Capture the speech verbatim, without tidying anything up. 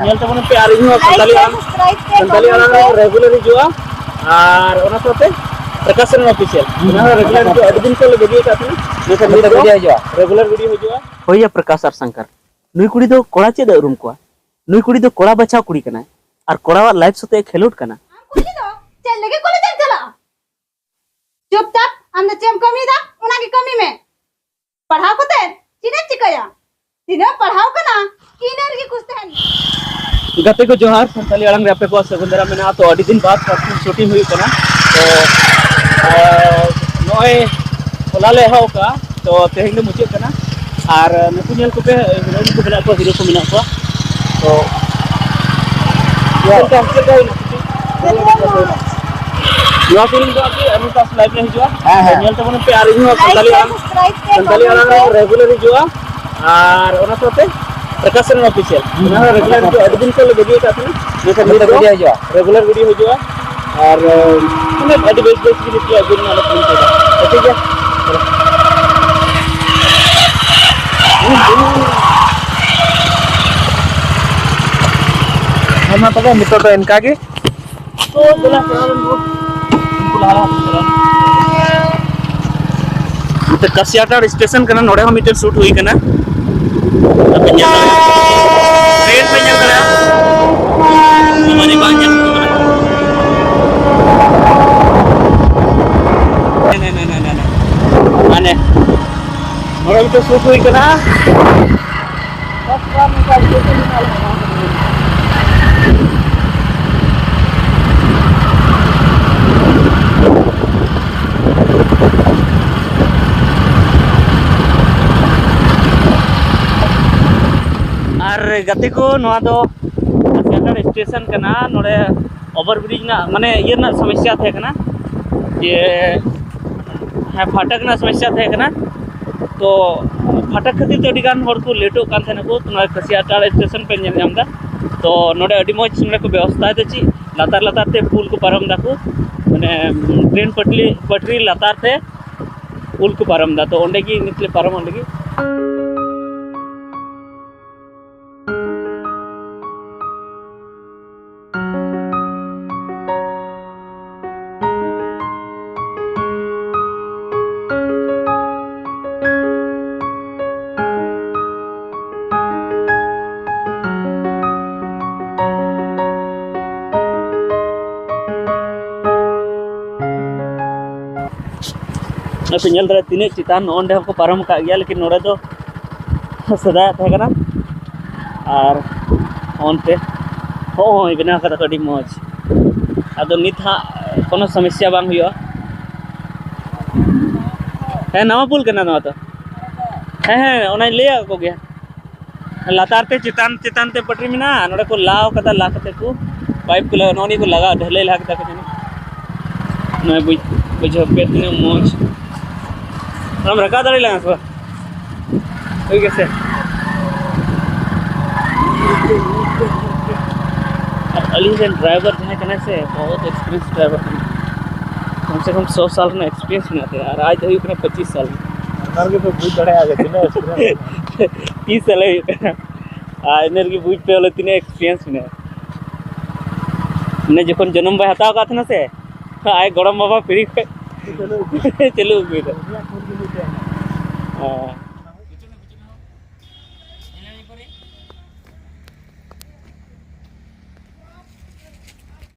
ᱧᱮᱞ ᱛᱟᱵᱚᱱ ᱯᱮ, ᱟᱨ ᱤᱧ ᱦᱚᱸ ᱥᱟᱱᱛᱟᱞᱤ ᱟᱲᱟᱝ, ᱥᱟᱱᱛᱟᱞᱤ ᱟᱲᱟᱝ ᱨᱮ ᱨᱮᱜᱩᱞᱟᱨ ᱦᱤᱡᱩᱜᱼᱟ᱾ ᱟᱨ ᱚᱱᱟ ᱥᱟᱶᱛᱮ ᱯᱨᱚᱠᱟᱥ ᱥᱚᱨᱮᱱ ᱚᱯᱷᱤᱥᱤᱭᱟᱞ, ᱚᱱᱟ ᱦᱚᱸ ᱨᱮᱜᱩᱞᱟᱨ ᱦᱤᱡᱩᱜᱼᱟ᱾ ᱟᱹᱰᱤ ᱫᱤᱱ ᱠᱷᱚᱱ ᱞᱮ ᱵᱟᱹᱜᱤ ᱟᱠᱟᱫ ᱛᱟᱦᱮᱱᱟ, ᱢᱮᱱᱠᱷᱟᱱ ᱱᱤᱛ ᱫᱚ ᱨᱮᱜᱩᱞᱟᱨ ᱵᱷᱤᱰᱤᱭᱳ ᱦᱤᱡᱩᱜᱼᱟ᱾ ᱦᱳᱭ ᱭᱟ ᱯᱨᱚᱠᱟᱥ ᱟᱨ ᱥᱟᱝᱠᱟᱨ, ᱱᱩᱭ ᱠᱩᱲᱤ ᱫᱚ ᱠᱚᱲᱟ ᱪᱮᱫ ᱮ ᱩᱨᱩᱢ ᱠᱚᱣᱟ? ᱱᱩᱭ ᱠᱩᱲᱤ ᱫᱚ ᱠᱚᱲᱟ ᱵᱟᱪᱷᱟᱣ ᱠᱩᱲᱤ ᱠᱟᱱᱟᱭ ᱟᱨ ᱠᱚᱲᱟᱣᱟᱜ ᱞᱟᱭᱤᱯᱷ ᱥᱟᱛᱮ ᱮ ᱠᱷᱮᱞᱳᱰ ᱠᱟᱱᱟ᱾ ᱟᱢ ᱠᱩᱲᱤ ᱫᱚ ᱪᱮᱫ ᱞᱟᱹᱜᱤᱫ ᱠᱚᱞᱮᱡᱽ ᱮᱢ ᱪᱟᱞᱟᱜᱼᱟ? ᱪᱩᱯᱪᱟᱯ ᱟᱢ ᱫᱚ ᱪᱮᱫ ᱮᱢ ᱠᱟᱹᱢᱤᱭᱮᱫᱟ, ᱚᱱᱟ ᱜᱮ ᱠᱟᱹᱢᱤ ᱢᱮ᱾ ᱯᱟᱲᱦᱟᱣ ᱠᱟᱛᱮ ᱪᱮᱫ ᱮᱢ ᱪᱤᱠᱟᱹᱭᱟ? ᱛᱤᱱᱟᱹᱜ ᱮᱢ ᱯᱟᱲᱦᱟᱣ ᱠᱟᱱᱟ, ᱤᱱᱟᱹ ᱨᱮᱜᱮ ᱠᱩᱥ ᱛᱟᱦᱮᱱ ᱢᱮ᱾ ᱜᱟᱛᱮ ᱠᱚ ᱡᱚᱦᱟᱨ, ᱥᱟᱱᱛᱟᱞᱤ ᱟᱲᱟᱝ ᱨᱮ ᱟᱯᱮ ᱠᱚᱣᱟᱜ ᱥᱟᱹᱜᱩᱱ ᱫᱟᱨᱟᱢ ᱢᱮᱱᱟᱜᱼᱟ᱾ ᱛᱚ, ᱟᱹᱰᱤ ᱫᱤᱱ ᱵᱟᱫ ᱯᱨᱚᱛᱷᱚᱢ ᱥᱩᱴᱤᱝ ᱦᱩᱭᱩᱜ ᱠᱟᱱᱟ᱾ ᱛᱚ, ᱟᱨ, ᱱᱚᱜᱼᱚᱭ ᱦᱚᱞᱟ ᱞᱮ ᱮᱦᱚᱵ ᱟᱠᱟᱫᱼᱟ, ᱛᱚ ᱛᱮᱦᱮᱧ ᱫᱚ ᱢᱩᱪᱟᱹᱫ ᱠᱟᱱᱟ᱾ ᱟᱨ ᱱᱩᱠᱩ ᱧᱮᱞ ᱠᱚᱯᱮ, ᱦᱤᱨᱳᱭᱤᱱ ᱠᱚ ᱢᱮᱱᱟᱜ ᱠᱚᱣᱟ, ᱦᱤᱨᱳ ᱠᱚ ᱢᱮᱱᱟᱜ ᱠᱚᱣᱟ᱾ ᱛᱚ, ᱪᱮᱫ ᱞᱮᱠᱟ, ᱪᱮᱫ ᱞᱮᱠᱟ ᱦᱩᱭᱱᱟ? ᱱᱚᱣᱟ ᱯᱷᱤᱞᱢ ᱫᱚ ᱟᱨᱠᱤ ᱟᱨ ᱢᱤᱫᱴᱟᱝ ᱞᱟᱭᱤᱵᱷ ᱨᱮ ᱦᱤᱡᱩᱜᱼᱟ᱾ ᱦᱮᱸ, ᱦᱮᱸ᱾ ᱧᱮᱞ ᱛᱟᱵᱚᱱ ᱯᱮ, ᱟᱨ ᱤᱧ ᱦᱚᱸ ᱥᱟᱱᱛᱟᱞᱤ ᱟᱲᱟᱝ, ᱥᱟᱱᱛᱟᱞᱤ ᱟᱲᱟᱝ ᱨᱮ ᱨᱮᱜᱩᱞᱟᱨ ᱦᱤᱡᱩᱜᱼᱟ᱾ ᱟᱨ ᱚᱱᱟ ᱥᱟᱶᱛᱮ ᱯᱨᱚᱠᱟᱥ ᱥᱚᱨᱮᱱ ᱚᱯᱷᱤᱥᱤᱭᱟᱞ, ᱚᱱᱟ ᱦᱚᱸ ᱨᱮᱜᱩᱞᱟᱨ ᱦᱤᱡᱩᱜᱼᱟ᱾ ᱟᱹᱰᱤ ᱫᱤᱱ ᱠᱷᱚᱱ ᱞᱮ ᱵᱟᱹᱜᱤ ᱟᱠᱟᱫ ᱛᱟᱦᱮᱱᱟ, ᱢᱮᱱᱠᱷᱟᱱ ᱱᱤᱛ ᱫᱚ ᱨᱮᱜᱩᱞᱟᱨ ᱦᱤᱡᱩᱜᱼᱟ᱾ ᱟᱨ, ᱢᱟᱱᱮ, ᱟᱹᱰᱤ ᱵᱮᱥ ᱵᱮᱥ ᱡᱤᱱᱤᱥ ᱞᱮ ᱟᱹᱜᱩ ᱞᱮᱱᱟ ᱟᱞᱮ ᱯᱷᱤᱞᱢ ᱛᱮᱫᱚ᱾ ᱴᱷᱤᱠ ᱜᱮᱭᱟ? ᱦᱮᱸ, ᱢᱟ ᱛᱚᱵᱮ ᱱᱤᱛᱚᱜ ᱫᱚ ᱤᱱᱠᱟ ᱜᱮ᱾ ᱛᱚ, ᱫᱮᱞᱟ ᱪᱟᱞᱟᱣ ᱞᱮᱱ ᱵᱚᱱ᱾ ᱩᱱᱠᱩ ᱞᱟᱦᱟ ᱞᱟᱦᱟ ᱛᱮ ᱪᱟᱞᱟᱣ ᱞᱮᱱ᱾ ᱱᱚᱛᱮ ᱠᱟᱥᱤᱭᱟᱴᱟᱲ ᱥᱴᱮᱥᱚᱱ ᱠᱟᱱᱟ, ᱱᱚᱰᱮ ᱦᱚᱸ ᱢᱤᱫᱴᱮᱱ ᱥᱩᱴ ᱦᱩᱭ ᱠᱟᱱᱟ᱾ ᱟᱯᱮ ᱧᱮᱞ ᱫᱟᱲᱮᱭᱟᱜᱼᱟ, ᱴᱨᱮᱱ ᱯᱮ ᱧᱮᱞ ᱫᱟᱲᱮᱭᱟᱜᱼᱟ᱾ ᱥᱤᱵᱟᱡᱤ ᱵᱟᱝ ᱧᱮᱞ ᱦᱩᱭ ᱠᱟᱱᱟ᱾ ᱦᱟᱱᱮ, ᱦᱟᱱᱮ, ᱦᱟᱱᱮ, ᱦᱟᱱᱮ᱾ ᱦᱟᱱᱮ᱾ ᱱᱚᱰᱮ ᱢᱤᱫᱴᱮᱱ ᱥᱩᱴ ᱦᱩᱭ ᱠᱟᱱᱟ᱾ ᱟᱨ ᱜᱟᱛᱮ ᱠᱚ, ᱱᱚᱣᱟ ᱫᱚ ᱥᱮᱱᱴᱨᱟᱞ ᱥᱴᱮᱥᱚᱱ ᱠᱟᱱᱟ᱾ ᱱᱚᱰᱮ ᱳᱵᱷᱟᱨ ᱵᱨᱤᱡᱽ ᱨᱮᱱᱟᱜ, ᱢᱟᱱᱮ, ᱤᱭᱟᱹ ᱨᱮᱱᱟᱜ ᱥᱚᱢᱚᱥᱥᱟ ᱛᱟᱦᱮᱸ ᱠᱟᱱᱟ, ᱡᱮ, ᱦᱮᱸ, ᱯᱷᱟᱴᱚᱠ ᱨᱮᱱᱟᱜ ᱥᱚᱢᱚᱥᱥᱟ ᱛᱟᱦᱮᱸ ᱠᱟᱱᱟ᱾ ᱛᱚ, ᱯᱷᱟᱴᱚᱠ ᱠᱷᱟᱹᱛᱤᱨ ᱛᱮ ᱟᱹᱰᱤ ᱜᱟᱱ ᱦᱚᱲ ᱠᱚ ᱞᱮᱴᱚᱜ ᱠᱟᱱ ᱛᱟᱦᱮᱱᱟ ᱠᱚ᱾ ᱛᱚ, ᱱᱚᱣᱟ ᱠᱟᱥᱤᱭᱟᱴᱟᱲ ᱥᱴᱮᱥᱚᱱ ᱯᱮ ᱧᱮᱞ ᱧᱟᱢ ᱮᱫᱟ᱾ ᱛᱚ, ᱱᱚᱰᱮ ᱟᱹᱰᱤ ᱢᱚᱡᱽ ᱱᱚᱰᱮ ᱠᱚ ᱵᱮᱵᱚᱥᱛᱷᱟ ᱮᱫᱟ, ᱪᱮᱫ ᱞᱟᱛᱟᱨ ᱞᱟᱛᱟᱨ ᱛᱮ ᱯᱩᱞ ᱠᱚ ᱯᱟᱨᱚᱢ ᱫᱟᱠᱚ, ᱢᱟᱱᱮ, ᱴᱨᱮᱱ ᱯᱟᱴᱞᱤ, ᱯᱟᱴᱨᱤ ᱞᱟᱛᱟᱨ ᱛᱮ ᱯᱩᱞ ᱠᱚ ᱯᱟᱨᱚᱢ ᱫᱟ᱾ ᱛᱚ, ᱚᱸᱰᱮ ᱜᱮ ᱱᱤᱛ ᱞᱮ ᱯᱟᱨᱚᱢᱚᱜ ᱞᱟᱹᱜᱤᱫ᱾ ᱟᱯᱮ ᱧᱮᱞ ᱫᱟᱲᱮᱭᱟᱜᱼᱟ ᱛᱤᱱᱟᱹᱜ ᱪᱮᱛᱟᱱ, ᱱᱚᱜᱼᱚ ᱱᱚᱸᱰᱮ ᱦᱚᱸᱠᱚ ᱯᱟᱨᱚᱢ ᱟᱠᱟᱫ ᱜᱮᱭᱟ, ᱞᱮᱠᱤᱱ ᱱᱚᱸᱰᱮ ᱫᱚ ᱥᱮᱫᱟᱭᱟᱜ ᱛᱟᱦᱮᱸ ᱠᱟᱱᱟ᱾ ᱟᱨ ᱚᱱᱛᱮ ᱦᱚᱸᱜᱼᱚᱭ ᱵᱮᱱᱟᱣ ᱠᱟᱫᱟ ᱠᱚ ᱟᱹᱰᱤ ᱢᱚᱡᱽ᱾ ᱟᱫᱚ ᱱᱤᱛ ᱦᱟᱸᱜ ᱠᱳᱱᱳ ᱥᱚᱢᱚᱥᱥᱟ ᱵᱟᱝ ᱦᱩᱭᱩᱜᱼᱟ᱾ ᱦᱮᱸ, ᱱᱟᱣᱟ ᱯᱩᱞ ᱠᱟᱱᱟ ᱱᱚᱣᱟ ᱫᱚ᱾ ᱦᱮᱸ, ᱦᱮᱸ, ᱚᱱᱟᱧ ᱞᱟᱹᱭᱟᱫ ᱠᱚᱜᱮᱭᱟ᱾ ᱞᱟᱛᱟᱨ ᱛᱮ ᱪᱮᱛᱟᱱ, ᱪᱮᱛᱟᱱ ᱛᱮ ᱯᱟᱴᱨᱤ ᱢᱮᱱᱟᱜᱼᱟ, ᱱᱚᱸᱰᱮ ᱠᱚ ᱞᱟᱣ ᱠᱟᱫᱟ, ᱞᱟ ᱠᱟᱛᱮ ᱠᱚ ᱯᱟᱭᱤᱯ ᱠᱚ ᱞᱟᱜᱟᱣ, ᱱᱚᱜᱼᱚ ᱱᱤᱭᱟᱹ ᱠᱚ ᱞᱟᱜᱟᱣ, ᱰᱷᱟᱹᱞᱟᱹᱭ ᱞᱟᱦᱟ ᱠᱮᱫᱟ ᱠᱚ ᱡᱟᱹᱱᱤᱡ᱾ ᱱᱚᱜᱼᱚᱭ ᱵᱩᱡᱽ-, ᱵᱩᱡᱷᱟᱹᱣ ᱯᱮ ᱛᱤᱱᱟᱹᱜ ᱢᱚᱡᱽ᱾ ᱟᱢ ᱨᱟᱠᱟᱵ ᱫᱟᱲᱮ ᱞᱮᱱᱟ ᱥᱮ ᱵᱟᱝ? ᱦᱩᱭ ᱜᱮᱥᱮ᱾ ᱟᱨ ᱟᱹᱞᱤᱧ ᱨᱮᱱ ᱰᱨᱟᱭᱵᱷᱟᱨ ᱡᱟᱦᱟᱸᱭ ᱠᱟᱱᱟᱭ ᱥᱮ, ᱵᱚᱦᱩᱛ ᱮᱠᱥᱯᱤᱨᱤᱭᱮᱱᱥ ᱰᱨᱟᱭᱵᱷᱟᱨ ᱠᱟᱱᱟᱭ᱾ ᱠᱚᱢ ᱥᱮ ᱠᱚᱢ ᱥᱚ ᱥᱟᱞ ᱨᱮᱱᱟᱜ ᱮᱠᱥᱯᱤᱨᱤᱭᱮᱱᱥ ᱢᱮᱱᱟᱜ ᱛᱟᱭᱟ, ᱟᱨ ᱟᱡ ᱫᱚ ᱦᱩᱭᱩᱜ ᱠᱟᱱᱟ ᱯᱚᱸᱪᱤᱥ ᱥᱟᱞ᱾ ᱚᱱᱟ ᱨᱮᱜᱮ ᱯᱮ ᱵᱩᱡᱽ ᱫᱟᱲᱮᱭᱟᱜᱼᱟ ᱡᱮ ᱛᱤᱱᱟᱹᱜ ᱮᱠᱥᱯᱤᱨᱤᱭᱮᱱᱥ᱾ ᱛᱤᱥ ᱥᱟᱞᱮ ᱦᱩᱭᱩᱜ ᱠᱟᱱᱟ᱾ ᱟᱨ ᱤᱱᱟᱹ ᱨᱮᱜᱮ ᱵᱩᱡᱽ ᱯᱮ ᱵᱚᱞᱮ ᱛᱤᱱᱟᱹᱜ ᱮᱠᱥᱯᱤᱨᱤᱭᱮᱱᱥ ᱢᱮᱱᱟᱜᱼᱟ᱾ ᱢᱟᱱᱮ ᱡᱚᱠᱷᱚᱱ ᱡᱚᱱᱚᱢ ᱵᱟᱭ ᱦᱟᱛᱟᱣ ᱟᱠᱟᱫ ᱛᱟᱦᱮᱱᱟ ᱥᱮ, ᱟᱡ ᱜᱚᱲᱚᱢ ᱵᱟᱵᱟ ᱯᱤᱲᱦᱤ ᱠᱷᱚᱱ ᱪᱟᱹᱞᱩ ᱟᱹᱜᱩᱭᱮᱫᱟ᱾ ᱦᱮᱸ᱾